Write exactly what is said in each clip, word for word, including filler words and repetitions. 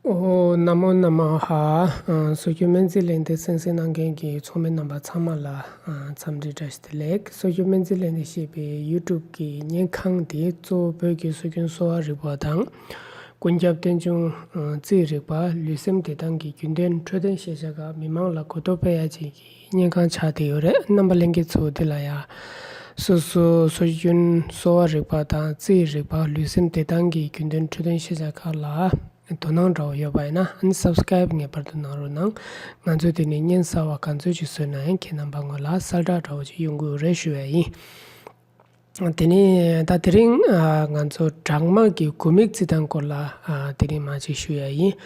ཨོ། ན་མོ་ན་མ་ཧ། ཨ། སྲོལ་རྒྱུན་སྨན་རྩིས་གླེང་སྟེགས་གསན་གཟིགས་གནང་མཁན་གྱི་ཚོགས་མི་རྣམ་པ་ཚང་མ་ལ། ཨ། འཚམས་འདྲི་བཀྲ་ཤིས་བདེ་ལེགས། སྲོལ་རྒྱུན་སྨན་རྩིས་གླེང་སྟེགས་ཞེས་པའི་ཡུ་ཊུབ་ཀྱི་བརྙན་ཁང་འདི་གཙོ་བོ་བོད་ཀྱི་སྲོལ་རྒྱུན་གསོ་བ་རིག་པ་དང་། ཀུན་ཁྱབ་རྟེན་འབྱུང་། ཨ། རྩིས་རིག་པ། ལུས་སེམས་བདེ་ཐང་གི་རྒྱུན་ལྡན་འཕྲོད་བསྟེན་ཤེས་བྱ་ཁག་མི་མང་ལ་གོ་རྟོགས་སྤེལ་ཡ་བཅས་ཀྱི་བརྙན་ཁང་ཆགས་བསྡད་ཡོད་རེད། རྣམ་པ་ལྷན་རྒྱས་ཚོ་འདི་ལ་ཡ། སོ་སོ་སྲོལ་རྒྱུན་གསོ་བ་རིག་པ་དང་རྩིས་རིག་པ། ལུས་སེམས་བདེ་ཐང་གི་རྒྱུན་ལྡན་འཕྲོད་བསྟེན་ཤེས་བྱ་ཁག་ལ་དོ་སྣང་འདྲ་བོ་ཡོད་པ་ཡིན་ན། ཨ་ནི་སབ་སི་ཀེ་རེབ་ངེས་པར་དུ་གནང་རོགས་གནང་། ང་ཚོས་དེ་ནས་བརྙན་གསར་བ་ག་ཚོད་ཅིག་བཟོས་ན་ཡང་ཁྱེད་རྣམ་པ་ངོས་ལ་གསལ་བསྒྲགས་འདྲ་བོ་ཅིག་ཡོང་གི་ཡོད་རེད་ཞུ་ཡ་ཡིན། དེ་ནས་ད་དེ་རིང་ཨ་ང་ཚོ་སྦྲང་མ་གི་དགུ་མིག་རྩི་སྟངས་སྐོར་ལ་ཨ་དེ་རིང་མར་ཅིག་ཞུ་ཡ་ཡིན།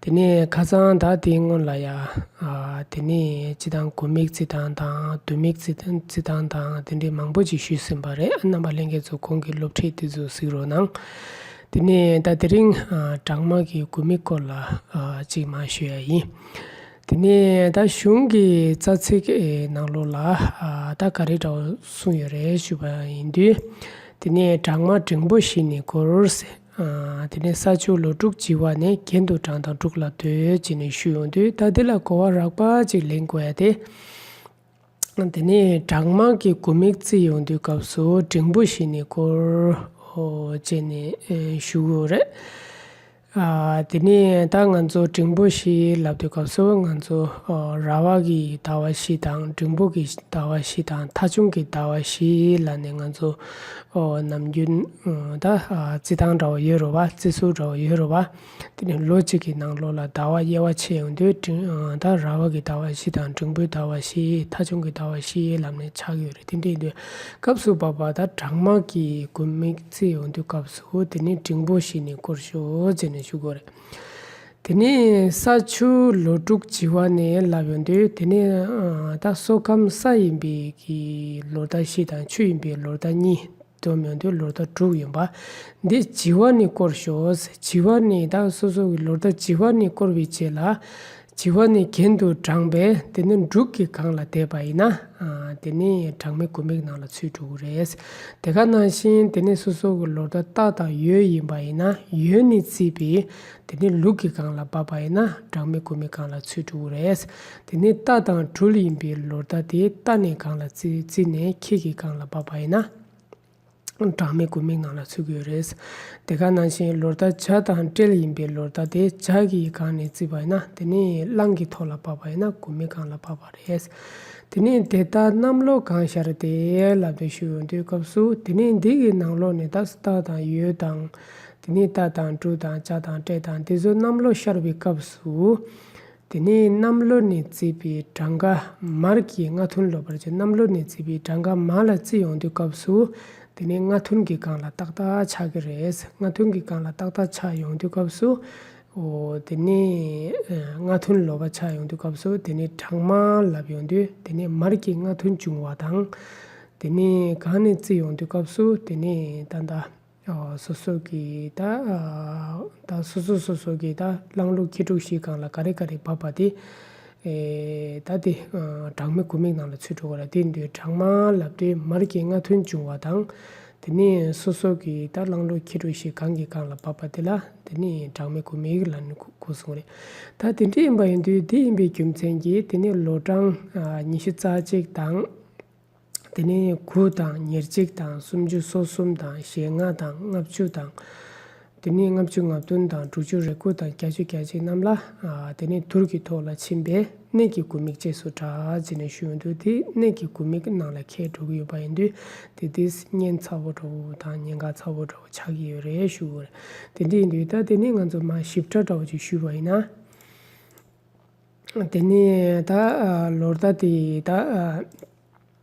དེ་ནས་ཁ་སང་ད་དེའི་སྔོན་ལ་ཡ། ཨ་དེ་ནས་སྤྱིར་བཏང་དགུ་མིག་རྩི་སྟངས་དང་དུ་མིག་རྩི་རྩི་སྟངས་དང་དེ་འདྲའི་མང་པོ་ཅིག་ཞུས་ཟིན་པ་རེད། རྣམ་པ་ལྷན་རྒྱས་ཚོ་གོང་གི་སློབ་ཁྲིད་དེ་ཚོ་གཟིགས་རོགས་གནང་། དེ་ནས་ད་དེ་རིང་ཨ་སྦྲང་མ་གི་དགུ་མིག་སྐོར་ལ་ཨ་ཅིག་མར་ཞུ་ཡ་ཡིན། དེ་ནས་ད་གཞུང་གི་རྩ་ཚིག་ནང་ལོགས་ལ་ཨ་ད་ག་རེ་འདྲ་བོ་གསུངས་ཡོད་རེད་ཞུས་པ་ཡིན་དུས། དེ་ནས་སྦྲང་མ་འབྲིང་པོ་བཞི་ནི་སྐོར་ཟེར། ཨ་དེ་ནས་ས་ཆུ་ལོ་དྲུག་བྱི་བ་ནས། གྱེན་དུ་སྦྲང་དང་འབྲུག་ལ་སྡོད་ཅེས་ནས་ཞུས་ཡོང་དུས། ད་འདི་ལ་གོ་བ་རགས་པ་ཅིག་ལེན་དགོས་ཡ་དེ། དེ་ནས་སྦྲང་མ་གི་དགུ་མིག་རྩི་ཡོང་དུས་སྐབས་སུ་འབྲིང་པོ་བཞི་ནི་སྐོར་ཅེས་ནས་ཞུ་དགོས་རེད། ཨ་དེ་ནས་ད་ང་ཚོ་འབྲིང་པོ་བཞི་ལབ་དུས་སྐབས་སུ་ང་ཚོ་ཨ་ར་བ་གི་ཟླ་བ་བཞི་དང་། འབྲིང་པོ་གི་ཟླ་བ་བཞི་དང་། ཐ་ཆུང་གི་ཟླ་བ་བཞི་ལབ་ནས་ང་ཚོ་ཨོ་ནམ་རྒྱུན་ཨ་ད་ཨ་རྩི་སྟངས་འདྲ་བོ་ཡོད་རེད་བ། རྩི་ཟུར་འདྲ་བོ་ཡོད་རེད་བ། དེ་ནས་ལོ་གཅིག་གི་ནང་ལོགས་ལ་ཟླ་བ་དབྱེ་བ་ཕྱེ་ཡོང་དུས་འབྲིང་ཨ་ད་ར་བ་གི་ཟླ་བ་བཞི་དང་། འབྲིང་པོའི་ཟླ་བ་བཞི། ཐ་ཆུང་གི་ཟླ་བ་བཞི་ལབ་ནས་ཆགས་ཡོད་རེད། དེ་འདྲ་ཡིན་དུས་སྐབས་སུ་བབ་པ་ད་སྦྲང་མ་གི་དགུ་མིག་རྩི་ཡོང་དུས་སྐབས་སུ་དེ་ནི་འབྲིང་པོ་བཞི་ནི་སྐོར་ཞོག་ཅེས་ནས་ཞུ་དགོས་རེད། དེ་ནས་ས་ཆུ་ལོ་དྲུག་བྱི་བ་ནས་ལབ་ཡོང་དུས། དེ་ནས་ཨ་ད་སོ་ཁམས་ས་ཡིན་པའི་གི་ལོ་ཟླ་བཞི་དང་། ཆུ་ཡིན་པའི་ལོ་ཟླ་གཉིས་བསྡོམས་ཡོང་དུས་ལོ་ཟླ་དྲུག་ཡིན་པ། འདི་བྱི་བ་ནས་སྐོར་ཞོག་ཟེར། བྱི་བ་ནས་ད་སོ་སོ་གི་ལོ་ཟླ་བྱི་བ་ནས་སྐོར་བའི་རྗེས་ལ། བྱི་བ་ནས་གྱེན་དུ་སྦྲང་པས་དེ་ནི་འབྲུག་གི་སྒང་ལ་བསྡད་པ་ཡིན་ན། ཨ་དེ་ནི་སྦྲང་མའི་དགུ་མིག་ནང་ལ་ཚུད་འགྲོ་གི་རེད། དེ་ག་ནང་བཞིན་དེ་ནི་སོ་སོ་གི་ལོ་ཟླ་རྟ་དང་ཡོས་ཡིན་པ་ཡིན་ན། ཡོས་ནས་བརྩིས་པའི་དེ་ནི་ལུག་གི་སྒང་ལ་བབས་པ་ཡིན་ན་སྦྲང་མའི་དགུ་མིག་སྒང་ལ་ཚུད་འགྲོ་གི་རེད། དེ་ནི་རྟ་དང་སྦྲུལ་ཡིན་པའི་ལོ་ཟླ་དེ་རྟ་ནས་སྒང་ལ་བརྩི་བརྩིས་ནས་ཁྱི་གི་སྒང་ལ་བབས་པ་ཡིན་ན། སྦྲང་མའི་དགུ་མིག་ནང་ལ་ཚུད་ཀྱི་ཡོད་རེད། དེ་ག་ནང་བཞིན་ལོ་ཟླ་བྱ་དང་སྤྲེལ་ཡིན་པའི་ལོ་ཟླ་དེ་བྱ་གི་སྒང་ནས་བརྩིས་པ་ཡིན་ན། དེ་ནི་གླང་གི་ཐོག་ལ་བབས་པ་ཡིན་ན་དགུ་མིག་སྒང་ལ་བབས་པ་རེད། དེ་ནི་དེ་ལྟར་གནམ་ལོ་གང་ཤར་ཏེ་ལབ་སྟེ་ཞུ་ཡོང་དུས་སྐབས་སུ། དེ་ནི་འདི་གི་ནང་ལོགས་ནས་ད་རྟ་དང་ཡོས་དང་། དེ་ནི་རྟ་དང་འབྲུག་དང་བྱ་དང་སྤྲེལ་དང་དེ་ཚོ་གནམ་ལོ་ཤར་བའི་སྐབས་སུ། དེ་ནས་གནམ་ལོ་ནས་བརྩིས་པའི་སྦྲང་ཁ་མར་གྱི་མངའ་ཐུན་ལོ་པར་བྱེད། གནམ་ལོ་ནས་བརྩིས་པའི་སྦྲང་ཁ་མར་ལ་བརྩི་ཡོང་དུས་སྐབས་སུ། དེ་ནས་མངའ་ཐུན་གྱི་སྒང་ལ་ཏག་ཏག་ཆགས་ཀྱི་རེད། མངའ་ཐུན་གྱི་སྒང་ལ་ཏག་ཏག་ཆགས་ཡོང་དུས་སྐབས་སུ། འོ་དེ་ནས་ཨ་མངའ་ཐུན་ལོ་པ་ཆགས་ཡོང་དུས་སྐབས་སུ། དེ་ནས་སྦྲང་མ་ལབ་ཡོང་དུས་དེ་ནས་མར་གྱི་མངའ་ཐུན་བྱུང་བ་དང་། དེ་ནས་སྒང་ནས་བརྩི་ཡོང་དུས་སྐབས་སུ། དེ་ནས་ད་ལྟ། ཨ་སོ་སོ་གི་ད་ཨ་ད་སོ་སོ་སོ་སོ་གི་ད་གླང་ལུག་ཁྱི་འབྲུག་བཞིའི་སྒང་ལ་ག་རེ་ག་རེ་བབས་པ་དེ། ཨེ་ད་དེ་ཨ་སྦྲང་མའི་དགུ་མིག་ནང་ལ་ཚུད་འགྲོ་གི་རེད། དེ་འདུག་སྦྲང་མ་ལབ་དུས་མར་གྱི་མངའ་ཐུན་བྱུང་བ་དང་། དེ་ནས་སོ་སོ་གི་ད་གླང་ལུག་ཁྱི་འབྲུག་བཞི་གང་གི་སྒང་ལ་བབས་པ་དེ་ལ་དེ་ནས་སྦྲང་མའི་དགུ་མིག་ལབ་ནས་གོ་གོ་སོང་རེད། ད་དེ་འདྲ་ཡིན་པ་ཡིན་དུས། དེ་ཡིན་པའི་རྒྱུ་མཚན་གྱིས་དེ་ནས་ལོ་གྲངས་ཨ་ཉི་ཤུ་རྩ་གཅིག་དང་། དེ་ནས་དགུ་དང་ཉེར་གཅིག་དང་། སུམ་ཅུ་སོ་གསུམ་དང་། ཞེ་ལྔ་དང་། ལྔ་བཅུ་དང་། དེ་ནས་ལྔ་བཅུ་ང་བདུན་དང་། དྲུག་ཅུ་རེ་དགུ་དང་། བརྒྱད་ཅུ་གྱ་གཅིག་རྣམས་ལ། ཨ་དེ་ནས་དུར་གྱི་ཐོག་ལ་ཕྱིན་པས་གནས་ཀྱི་དགུ་མིག་ཅེས་སུ་གྲགས་ཅེས་ནས་ཞུ་ཡོང་དུས། དེ་གནས་ཀྱི་དགུ་མིག་ནང་ལ་འཁེལ་འགྲོ་གི་ཡོད་པ་ཡིན་དུས། དེ་དེ་བརྙན་ཚ་བོ་འདྲ་བོ་དང་ཉེན་ཁ་ཚ་བོ་འདྲ་བོ་ཆགས་ཀྱི་ཡོད་རེད་ཞུ་དགོས་རེད། དེ་འདྲ་ཡིན་དུས་ད་དེ་ནས་ང་ཚོ་མར་ཞིབ་ཕྲ་འདྲ་བོ་ཅིག་ཞུས་པ་ཡིན་ན། དེ་ནས་ད་ཨ་ལོ་ཟླ་དེ་ད་ཨ་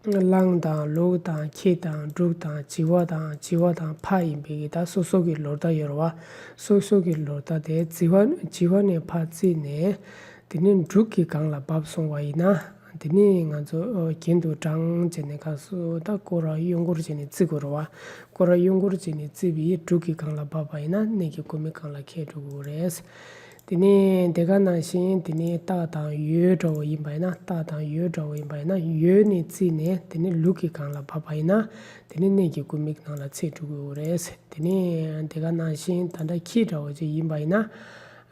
གླང་དང་ལུག་དང་ཁྱི་དང་འབྲུག་དང་བྱི་བ་དང་། བྱི་བ་དང་ཕག་ཡིན་པའི་གི་ད་སོ་སོ་གི་ལོ་ཟླ་ཡོད་རེད་བ། སོ་སོ་གི་ལོ་ཟླ་དེ་བྱི་བ་བྱི་བ་ནས་ཕར་བརྩིས་ནས་དེ་ནས་འབྲུག་གི་སྒང་ལ་བབས་སོང་བ་ཡིན་ན། དེ་ནས་ང་ཚོ་ཨ་གྱེན་དུ་སྦྲང་བྱས་ནས་ག་སོ་ད་སྐོར་ར་གཡོན་སྐོར་བྱས་ནས་བརྩི་དགོས་རེད་བ། སྐོར་ར་གཡོན་སྐོར་བྱས་ནས་བརྩིས་པའི་འབྲུག་གི་སྒང་ལ་བབས་པ་ཡིན་ན་གནས་ཀྱི་དགུ་མིག་སྒང་ལ་འཁེལ་འགྲོ་གི་རེད། དེ་ནས་དེ་ག་ནང་བཞིན་དེ་ནས་སྟག་དང་ཡོས་འདྲ་བོ་ཡིན་པ་ཡིན་ན། སྟག་དང་ཡོས་འདྲ་བོ་ཡིན་པ་ཡིན་ན། ཡོས་ནས་བརྩིས་ནས་དེ་ནས་ལུག་གི་སྒང་ལ་བབས་པ་ཡིན་ན། དེ་ནས་གནས་ཀྱི་དགུ་མིག་ནང་ལ་ཚུད་འགྲོ་གི་ཡོད་རེད། དེ་ནས་དེ་ག་ནང་བཞིན་ད་ལྟ་ཁྱི་འདྲ་བོ་ཅིག་ཡིན་པ་ཡིན་ན།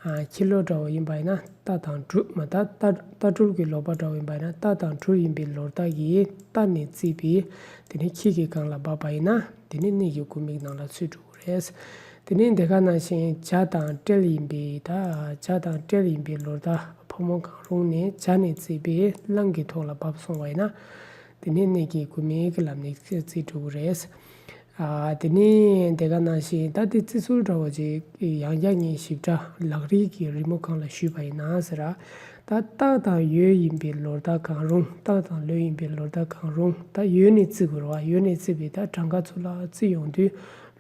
ཨ་ཁྱི་ལོ་འདྲ་བོ་ཡིན་པ་ཡིན་ན་རྟ་དང་འབྲུ་མ་རྟ་རྟ་རྟ་སྦྲུལ་གྱི་ལོ་པ་འདྲ་བོ་ཡིན་པ་ཡིན་ན་རྟ་དང་སྦྲུལ་ཡིན་པའི་ལོ་རྟགས་ཀྱི་རྟ་ནས་བརྩིས་པའི་དེ་ནས་ཁྱི་གི་སྒང་ལ་བབས་པ་ཡིན་ན་དེ་ནས་གནས་ཀྱི་དགུ་མིག་ནང་ལ་ཚུད་འགྲོ་གི་རེད། དེ་ནས་དེ་ག་ནང་བཞིན་བྱ་དང་སྤྲེལ་ཡིན་པའི་ད་བྱ་དང་སྤྲེལ་ཡིན་པའི་ལོ་རྟགས་ཕོ་མོ་གང་རུང་ནས་བྱ་ནས་བརྩིས་པའི་གླང་གི་ཐོག་ལ་བབས་སོང་བ་ཡིན་ན་དེ་ནས་གནས་ཀྱི་དགུ་མིག་གི་ལམ་ནས་བརྩིས་འགྲོ་གི་རེད། ཨ་དེ་ནས་དེ་ག་ནང་བཞིན་ད་དེ་བརྩི་སྲོལ་འདྲ་བོ་ཅིག་ཡང་བསྐྱར་ངས་ཞིབ་ཕྲ་ལག་རིས་ཀྱི་རི་མོ་སྒང་ལ་ཞུས་པ་ཡིན་ན་ཟེར་ར། ད་སྟག་དང་ཡོས་ཡིན་པའི་ལོ་རྟགས་གང་རུང་སྟག་དང་ལོ་ཡིན་པའི་ལོ་རྟགས་གང་རུང་ད་ཡོས་ནས་བརྩི་དགོས་རེད་བ། ཡོས་ནས་བརྩིས་པའི་ད་གྲངས་ཀ་ཚོ་ལ་བརྩི་ཡོང་དུས་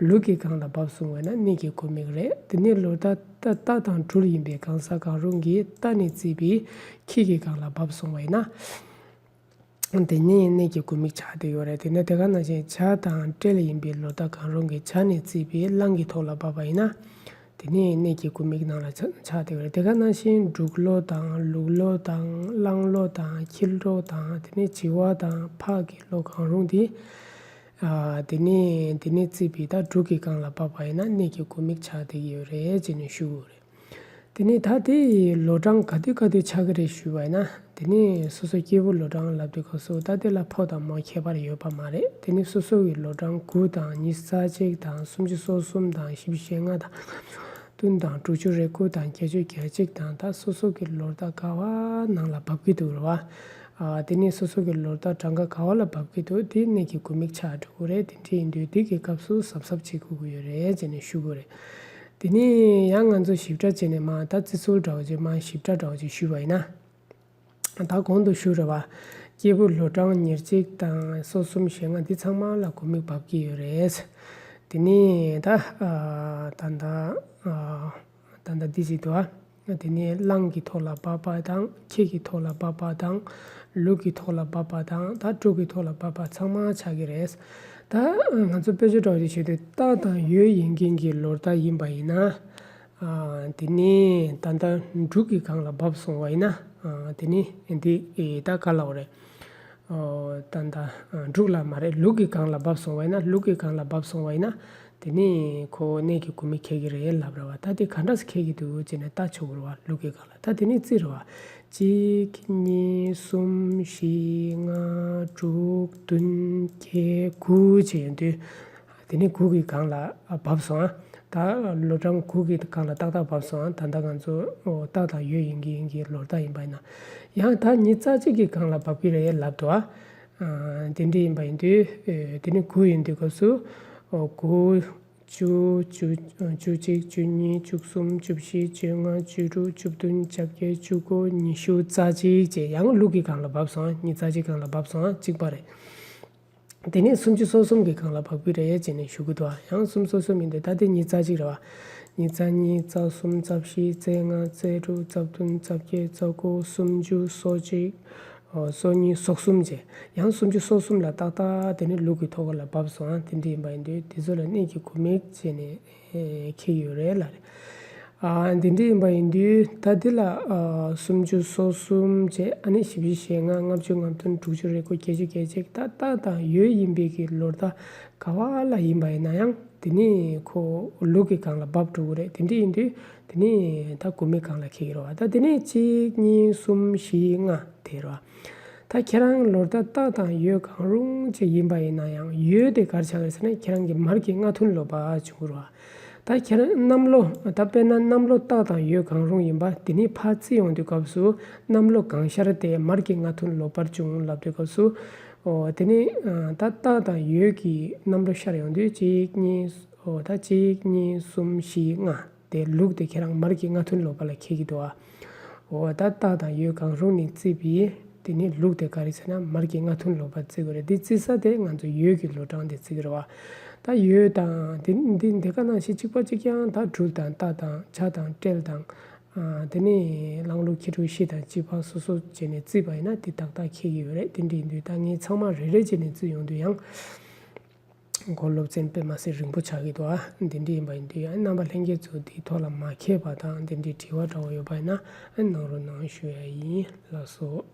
ལུག་གི་སྒང་ལ་བབས་སོང་བས་ན་གནས་ཀྱི་དགུ་མིག་རེད། དེ་ནས་ལོ་རྟགས་ད་སྟག་དང་སྦྲུལ་ཡིན་པའི་གང་ཟག་གང་རུང་གིས་རྟ་ནས་བརྩིས་པའི་ཁྱི་གི་སྒང་ལ་བབས་སོང་བས་ན། དེ་ནས་གནས་ཀྱི་དགུ་མིག་ཆགས་བསྡད་ཡོད་རེད། དེ་ནས་དེ་ག་ནང་བཞིན་བྱ་དང་སྤྲེལ་ཡིན་པའི་ལོ་རྟགས་གང་རུང་གི་བྱ་ནས་བརྩིས་པའི་གླང་གི་ཐོག་ལ་བབས་པ་ཡིན་ན། དེ་ནས་གནས་ཀྱི་དགུ་མིག་ནང་ལ་ཆགས་ཆགས་བསྡད་ཡོད་རེད། དེ་ག་ནང་བཞིན་འབྲུག་ལོ་དང་ལུག་ལོ་དང་གླང་ལོ་དང་ཁྱི་ལོ་དང་དེ་ནས་བྱི་བ་དང་ཕག་གི་ལོ་གང་རུང་དེ། དེ་ནས་དེ་ནས་བརྩིས་པའི་ད་འབྲུག་གི་སྒང་ལ་བབས་པ་ཡིན་ན་གནས་ཀྱི་དགུ་མིག་ཆགས་བསྡད་ཡོད་རེད་ཅེས་ནས་ཞུ་དགོས་རེད། དེ་ནས་ད་དེ་ཡི་ལོ་གྲངས་ག་དུས་ག་དུས་ཆགས་ཀྱི་རེད་ཞུས་པ་ཡིན་ན། དེ་ནས་སོ་སོ་སྐྱེས་བུ་ལོ་གྲངས་ལབ་དུས་སྐབས་སུ་ད་དེ་ལ་ཕོ་དང་མོ་ཁྱད་པར་ཡོད་པ་མ་རེད། དེ་ནས་སོ་སོ་གི་ལོ་གྲངས་དགུ་དང་ཉི་ཤུ་རྩ་གཅིག་དང་སུམ་ཅུ་སོ་གསུམ་དང་བཞི་བཅུ་ཞེ་ལྔ་དང་བདུན་དང་དྲུག་ཅུ་རེ་དགུ་དང་བརྒྱད་ཅུ་གྱ་གཅིག་དང་ད་སོ་སོ་གི་ལོ་རྟགས་ག་བ་ནང་ལ་བབས་ཀྱི་འདུག་རེད་བ། ཨ་དེ་ནས་སོ་སོ་གི་ལོ་རྟགས་གྲངས་ཀ་ག་བ་ལ་བབས་ཀྱི་འདུག་དེ་གནས་ཀྱི་དགུ་མིག་ཆགས་འགྲོ་གི་རེད། དེ་འདྲ་ཡིན་དུས་དེ་གི་སྐབས་སུ་གཟབ་གཟབ་བྱེད་དགོས་ཀྱི་ཡོད་རེད་ཅེས་ནས་ཞུ་དགོས་རེད། དེ་ནས་ཡང་ང་ཚོ་ཞིབ་ཕྲ་བྱས་ནས་མ་ད་བརྩི་སྲོལ་འདྲ་བོ་ཅིག་མ་ཞིབ་ཕྲ་འདྲ་བོ་ཅིག་ཞུས་པ་ཡིན་ན། ད་གོང་དུ་ཞུས་རེད་བ། སྐྱེས་བུ་ལོ་གྲངས་ཉེར་གཅིག་དང་སོ་གསུམ་ཞེ་ལྔ་འདི་ཚང་མ་ལ་དགུ་མིག་བབས་ཀྱི་ཡོད་རེད། དེ་ནས་ད་ད་ད་ད་ད་འདི་ཞིག་འདུག་ཨ། དེ་ནས་གླང་གི་ཐོག་ལ་བབས་པ་དང་ཁྱི་གི་ཐོག་ལ་བབས་པ་དང་ལུག་གི་ཐོག་ལ་བབས་པ་དང་ད་འབྲུག་གི་ཐོག་ལ་བབས་པ་ཚང་མ་ཆགས་ཀྱི་རེད། ད་ང་ཚོ་དཔེ་ཆ་འདྲ་བོ་ཅིག་བྱེད་དུས་སྟག་དང་ཡོས་ཡིན་མཁན་གྱི་ལོ་རྟགས་ཡིན་པ་ཡིན་ན། དེ་ནས་ད་ལྟ་འབྲུག་གི་སྒང་ལ་བབས་སོང་བ་ཡིན་ན། དེ་ནས་འདི་ད་ག་ལབ་དགོས་རེད། ད་ལྟ་འབྲུག་ལ་མ་རེད། ལུག་གི་སྒང་ལ་བབས་སོང་བ་ཡིན་ན། ལུག་གི་སྒང་ལ་བབས་སོང་བ་ཡིན་ན། དེ་ནས་ཁོ་གནས་ཀྱི་དགུ་མིག་འཁེལ་གྱི་རེད་ལབ་རེད་བ། ད་དེ་ག་འདྲ་སེ་འཁེལ་གྱི་འདུག་ཅེས་ནས་ལྟ་ཆོག་གི་རེད་བ། ལུག་གི་སྒང་ལ། ད་དེ་ནས་རྩིས་རེད་བ། གཅིག་གཉིས་གསུམ་བཞི་ལྔ་དྲུག་བདུན་བརྒྱད་དགུ་བྱས་ཡོང་དུས། དེ་ནས་དགུ་གི་སྒང་ལ་བབས་སོང་ཨ། ད་ལོ་གྲངས་དགུ་གི་སྒང་ལ་ཏག་ཏག་བབས་སོང་ཨ། ད་ལྟ་ང་ཚོ་ཨོ་སྟག་དང་ཡོས་ཡིན་གྱི་ཡིན་གྱི་ལོ་རྟགས་ཡིན་པ་ཡིན་ན། ཡང་ད་ཉི་ཤུ་རྩ་གཅིག་གི་སྒང་ལ་བབས་ཀྱི་རེད་ལབ་འདུག་ཨ། དེ་འདྲ་ཡིན་པ་ཡིན་དུས་དེ་ནས་དགུ་ཡིན་དུས་སྐབས་སུ་ཨོ་དགུ་བཅུ་བཅུ་བཅུ་གཅིག་བཅུ་གཉིས་བཅུ་གསུམ་བཅུ་བཞི་བཅུ་ལྔ་བཅུ་དྲུག་བཅུ་བདུན་བཅོ་བརྒྱད་བཅུ་དགུ་ཉི་ཤུ་རྩ་གཅིག་བྱས་ཡང་ལུག་གི་སྒང་ལ་བབས་སོང་ཨ། ཉི་ཤུ་རྩ་གཅིག་སྒང་ལ་བབས་སོང་ཨ། གཅིག་པ་རེད། དེ་ནས་སུམ་ཅུ་སོ་གསུམ་གྱི་སྒང་ལ་བབས་ཀྱི་རེད་ཅེས་ནས་ཞུ་གི་འདུག་ཨ། ཡང་སུམ་ཅུ་སོ་གསུམ་ཡིན་དུས་ད་དེ་ཉི་ཤུ་རྩ་གཅིག་རེད་བ། ཉི་ཤུ་རྩ་གཉིས་རྩ་གསུམ་རྩ་བཞི་རྩ་ལྔ་རྩ་དྲུག་རྩ་བདུན་རྩ་བརྒྱད་རྩ་དགུ་སུམ་ཅུ་སོ་གཅིག་སོ་གཉིས་སོ་གསུམ་བྱས་ཡང་སུམ་ཅུ་སོ་གསུམ་ལ་ཏག་ཏག་དེ་ནས་ལུག་གི་ཐོག་ལ་བབས་སོང་ཨ། དེ་འདྲ་ཡིན་པ་ཡིན་དུས་དེ་ཚོ་ལ་གནས་ཀྱི་དགུ་མིག་བྱས་ནས། འཁེལ་ཡོད་རེད་ལབ་རེད། ཨ་འདི་འདྲ་ཡིན་པ་ཡིན་དུས་ད་འདི་ལ་ཨ་སུམ་ཅུ་སོ་གསུམ་བྱས་ཨ་ནི་བཞི་བཅུ་ཞེ་ལྔ་ལྔ་བཅུ་ང་བདུན་དྲུག་ཅུ་རེ་དགུ་བརྒྱད་ཅུ་གྱ་གཅིག་ད་སྟག་དང་ཡོས་ཡིན་པའི་གི་ལོ་རྟགས་ག་བ་ལ་ཡིན་པ་ཡིན་ན་ཡང་དེ་ནི་ཁོ་ལུག་གི་སྒང་ལ་བབས་འགྲོ་གི་རེད། དེ་འདྲ་ཡིན་དུས་དེ་ནི་ད་དགུ་མིག་སྒང་ལ་འཁེལ་གི་རེད་བ། ད་དེ་ནི་གཅིག་གཉིས་གསུམ་བཞི་ལྔ་དེ་རེད་བ། ད་ཁྱེད་རང་ལོ་རྟགས་སྟག་དང་ཡོས་གང་རུང་ཅིག་ཡིན་པ་ཡིན་ན་ཡང་ཡོས་དེ་ག་རེ་ཆགས་ཀྱི་རེད་ཟེར་ན་ཁྱེད་རང་གི་མར་གྱི་སྔ་ཐུན་ལོ་པ་བྱུང་གི་རེད་བ། ད་ཁྱེད་རང་གནམ་ལོ་ད་དཔེར་ན་གནམ་ལོ་སྟག་དང་ཡོས་གང་རུང་ཡིན་པ་དེ་ནི་ཕར་བརྩི་ཡོང་དུས་སྐབས་སུ་གནམ་ལོ་གང་ཤར་དེ་མར་གྱི་སྔ་ཐུན་ལོ་པར་བྱུང་ལབ་དུས་སྐབས་སུ་ཨོ་དེ་ནི་ད་སྟག་དང་ཡོས་ཀྱི་གནམ་ལོ་ཤར་ཡོང་དུས་གཅིག་གཉིས་ཨོ་ད་གཅིག་གཉིས་གསུམ་བཞི་ལྔ། དེ་ལུག་དེ་ཁྱེད་རང་མར་གྱི་སྔ་ཐུན་ལོ་པ་ལ་འཁེལ་གྱི་འདུག་ཨ། འོ་ད་སྟག་དང་ཡོས་གང་རུང་ནས་བརྩིས་པའི་དེ་ནི་ལུག་དེ་ག་རེ་ཟེར་ན་མར་གྱི་སྔ་ཐུན་ལོ་པ་བརྩི་དགོས་རེད། དེ་བརྩི་ས་དེ་ང་ཚོ་ཡོས་ཀྱི་ལོ་གྲངས་དེ་བརྩི་གི་རེད་བ། ད་ཡོས་དང་དེ་འདི་འདི་ག་ནང་བཞིན་གཅིག་པ་གཅིག་རྐྱང་ད་སྦྲུལ་དང་རྟ་དང་བྱ་དང་སྤྲེལ་དང་དེ་ནི་གླང་ལུག་ཁྱི་འབྲུག་ཤི་དང་གཅིག་པ་སོ་སོ་བྱས་ནས་བརྩིས་པ་ཡིན་ན་དེ་ཏག་ཏག་འཁེལ་གྱི་ཡོད་རེད། དེ་འདྲ་ཡིན་དུས་ད་ངས་ཚང་མ་རེ་རེ་བྱས་ནས་བརྩིས་ཡོང་དུས་ཡང་། མགོ་སློབ་ཚན་དཔེ་མ་སྲིད་རིང་པོ་ཆགས་ཀྱི་འདུག་ཨ། འདི་འདྲ་ཡིན་པ་ཡིན་དུས་ཨ་རྣམ་པ་ལྷན་རྒྱས་ཚོ་འདིའི་ཐོག་ལ་མ་མཁས་པ་དང་འདི་འདྲའི་དྲི་བ་འདྲ་བོ་ཡོད་པ་ཡིན་ན་ཨ་གནང་རོགས་གནང་ཞུ་ཡ་ཡིན། ལགས་སོ།